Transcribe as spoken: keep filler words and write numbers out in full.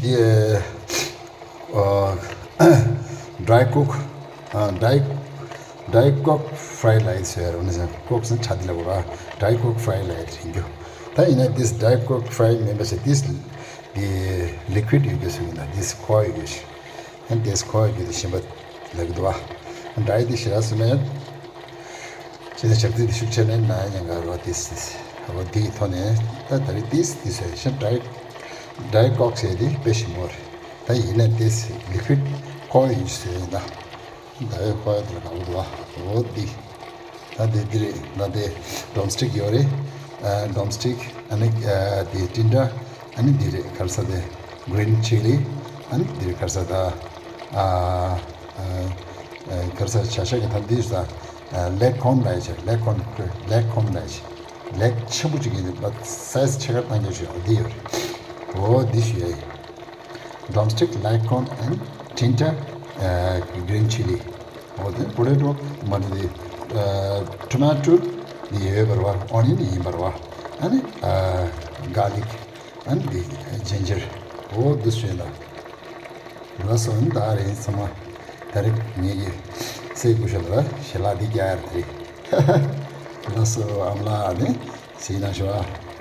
འདི་ཨ་dry cook ཨ་dry dry cook fry ལ་ཡིན་ཟེར་རོ་ནི་ཟེར། cook ཟེར་ཆ་འདི་ལ་གོ་ར། dry cook fry ལ་ཡིན་རྒྱུ། ད་ཡིན་ན་this dry cook fry མིན་པ་ཟེར། this འདི་liquid ཡོད་རྒྱུ་ཟེར་ཡིན་ན། this ཁོག་ཡོད་རྒྱུ་ཞིག་ཨན་དེས་ཁོ་རྒྱུད་དུ་ཤེས་པ་ལབ་ཀྱི་འདུག་བ། dry དེ་ཞེ་དྲག་སུ་མེད། ཅི་ནས་ཞབས་ཏིག་དེ་ཤུགས་ཆེ་ནས་ན་ཡང་ག་རོ་དེས་དེས། འོ་དེའི་ཐོག་ནས་ད་ད་རེས་དེས་དེས་ཟེར་ཤ་dry dry cook ཟེར་དེ་དཔེ་ཞིམ་པོ་རེད། ད་ཡིན་ནས་དེས་liquid ཁོ་ཡིན་ཟེར་ཡིན་ད། ད་ཡོད་ཁོ་ཡོད་དེ་ལ་ག་འོ་འདུག་བ། འོ་དེ། ད་དེ་འདི་རེད། ད་དེ་drumstick ཡོད་རེད། ཨ་drumstick ཨ་ནི་ཨ་དེ་ཊིན་ཊ། ཨ་ནི་འདི་རེད་ག་རེ་ཟེར་དེ་green chilli། ཨ་ནི་འདི་རེད་ག་རེ་ཟེར་ད་ཨ་ཨ་ཨ་ག་རེ་ཟེར་བྱ་ཤ་གི་ད་འདི་ཟ་ལེག་ཀོན་ལ་ཡ་ཆེ། ལེག་ཀོན་ལེག་ཀོན་ལ་ཡ་ཆེ། ལེག་ཆེན་པོ་ཅིག་ཡིན་པ་size ཆེ་ཁར་བཏང་རྒྱུ་ཞིག་འོ་འདི་ཡོད་རེད། འོ་འདི་ཞུ་ཡ་ཡིན། drumstick, ལེག་ཀོན་and ཊིན་ཊ། ཨ་green chilli། འོ་དེ་པོ་ཊེ་ཊོ་མ་ནི་དེ་ཨ་ཊོ་མ་ཊོ་དེ་ཡོད་པར་བ། ཨོ་ནི་ཡོན་ཡིན་པར་བ། ཨ་ནི་ཨ་garlic and the ginger། འོ་འདི་ཞུས་ན། ལགས་སོ། ཨ་ནི་ད་རེས་ཚང་མ་ད་རེས་ངེད་ཀྱི་སའི་ཀུ་ཤ་ལ་ཞལ་ལག་འདི་རྒྱག་ཡ་རེད་དེ་རེད། ལགས་སོ། ཨ་མ་ལགས་ནི་སེ་ན་ཞུ་བ།